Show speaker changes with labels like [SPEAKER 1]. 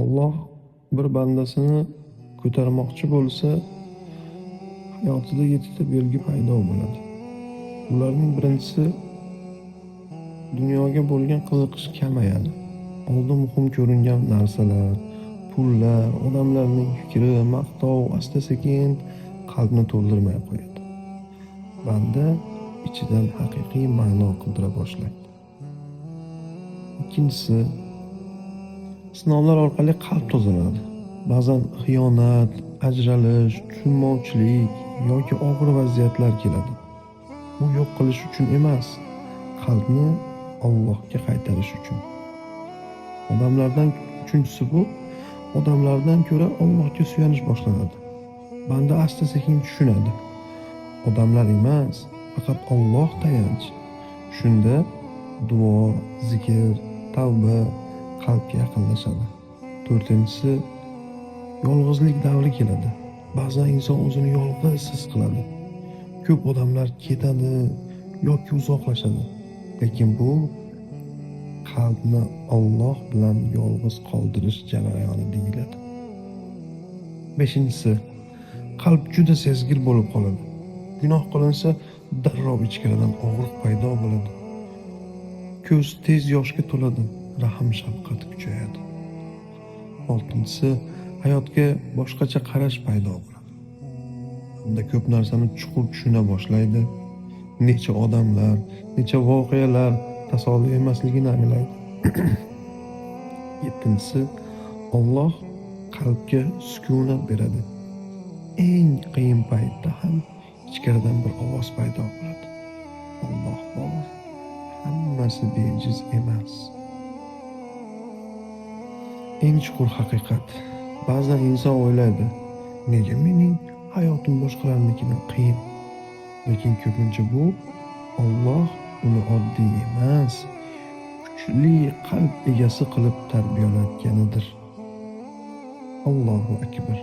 [SPEAKER 1] Alloh bir bandasini ko'tarmoqchi bo'lsa, hayotida yettita belgi paydo bo'ladi. Ularning birinchisi dunyoga bo'lgan qiziqish kamayadi. Oldin muhim ko'ringan narsalar, pullar, odamlarning fikri, maqtov asta-sekin qalbni to'ldirmay qo'yadi. Banda ichidan haqiqiy ma'no qidira boshlaydi. Ikkinchisi, sinovlar orqali qalb tozalanadi. Ba'zan xiyonat, ajralish, tushunmovchilik yoki og'ir vaziyatlar keladi. Bu yo'q qilish uchun emas, qalbni Allohga qaytarish uchun. Odamlardan uchinchisi bu odamlardan ko'ra Allohga suyanish boshlanadi. Banda asta-sekin tushunadi. Odamlar emas, faqat Alloh tayanch. Shunda duo, zikr, tavba qalbga yaqinlashadi. To'rtinchisi, yolg'izlik davri keladi. Ba'zan inson o'zini yolg'iz his qiladi. Ko'p odamlar ketadi yoki uzoqlashadi. Lekin bu qalbni Alloh bilan yolg'iz qoldirish jarayoni deyiladi. Beshinchisi, qalb juda sezgir bo'lib qoladi. Gunoh qilinsa, darrov ichkaridan og'riq paydo bo'ladi. Ko'z tez yoshga to'ladi, rahm shafqat kuchayadi. Oltinchisi, hayotga boshqacha qarash paydo bo'ladi. Unda ko'p narsani chuqur tushuna boshlaydi. Necha odamlar, necha voqealar tasodif emasligini anglaydi. Yettinchisi, Alloh qalbga sukunat beradi. Eng qiyin paytda ham ichkaridan bir ovoz paydo bo'ladi. Alloh bor, hammasi bejiz emas. Eng chuqur haqiqat. Ba'zan inson o'ylaydi, nega mening hayotim boshqalarnikidan qiyin? Lekin ko'pincha bu Alloh uni oddiy emas, kuchli qalb egasi qilib tarbiyalayotganidir. Allohu akbar.